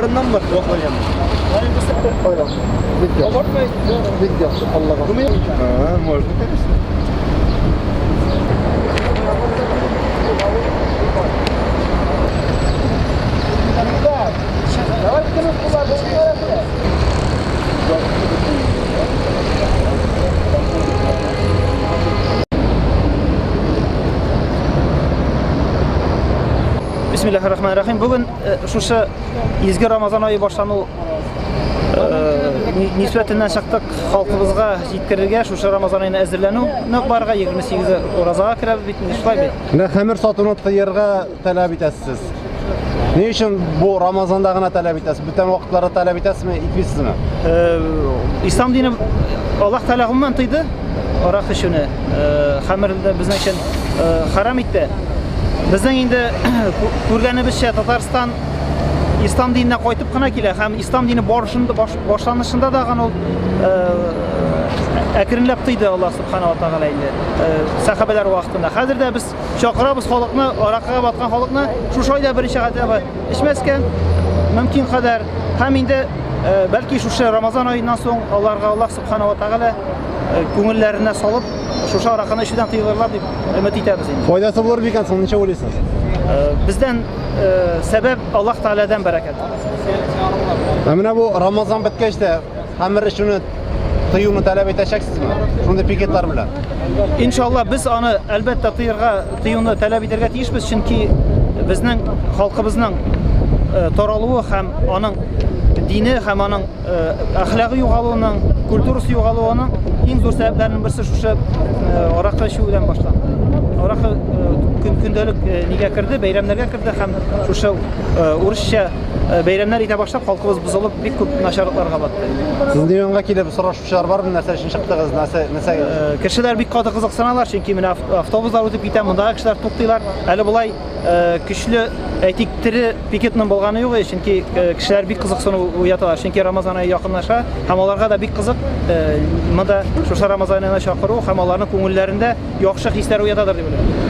Ярыннан бар, Бик яхшы. Бик яхшы, Аллага. А, можно, конечно. Бисмиллахир рахманир рахим. Бүген шушы изге Рамазан ае башлану нисбәтеннән чыктык халкыбызга җиткерергә шушы Рамазан аена әзерләнү нык барга 28 уразага керәбез бит инде шулай бит. Менә хәмер сатуны тыярга таләп итәсез. Ни өчен бу Рамазанда гына таләп итәсез? Бүтән вакытларда таләп итәсезме, итмисезме? Ислам дине Аллаһ Тәгалә гомумән тыйды арак эчүне, хәмерне безнең өчен харам итте. Безнең инде күргәнебезчә Татарстан ислам диненә кайтып кына килә һәм ислам дине барышында башланышында да ул әкренләп тыйды Аллаһ Субхана ва Тәгалә инде сәхабәләр вакытында. Хәзер дә без чакырабыз халыкны, аракыга баткан халыкны шушы айда беренче хотя бы эчмәскә мөмкин кадәр һәм инде бәлки шушы Рамазан аеннан соң аларга Аллаһ Субхана ва Тәгалә күңелләренә салып шушы аракыны эчүдән тыелырлар дип өмет итәбез инде. Файдасы булыр микән соң, ничә уйлыйсыз? Бездән сәбәп Аллаһ Тәгаләдән бәрәкәт. Ә менә бу Рамазан беткәч тә хәмер эчүне тыюны таләп итәчәксезме? Шундый пикетлар белән. Иншалла без аны әлбәттә тыярга, тыюны таләп итәргә тиешбез, чөнки безнең халкыбызның таралуы һәм аның дине һәм аның әхлагы югалуының, культурасы югалуының иң зур сәбәпләренең берсе шушы аракы эчүдән башланды. Аракы көндәлек нигә керде, бәйрәмнәргә керде һәм шушы урысча бәйрәмнәр итә башлап халкыбыз бозылып бик күп начарлыкларга батты. Сезнең янга килеп сорашучылар бармы, нәрсә өчен чыктыгыз, нәрсә, нәрсә? Кешеләр бик каты кызыксыналар, чөнки менә автобуслар үтеп китә, мондагы кешеләр туктыйлар. Әле болай көчле, әйтик, тере пикетның булганы юк, чөнки кешеләр бик кызыксыну уяталар, чөнки Рамазан ае якынлаша һәм аларга да бик кызык монда шушы Рамазан аена чакыру һәм аларның күңелләрендә яхшы хисләр уятадыр дип уйлыйм.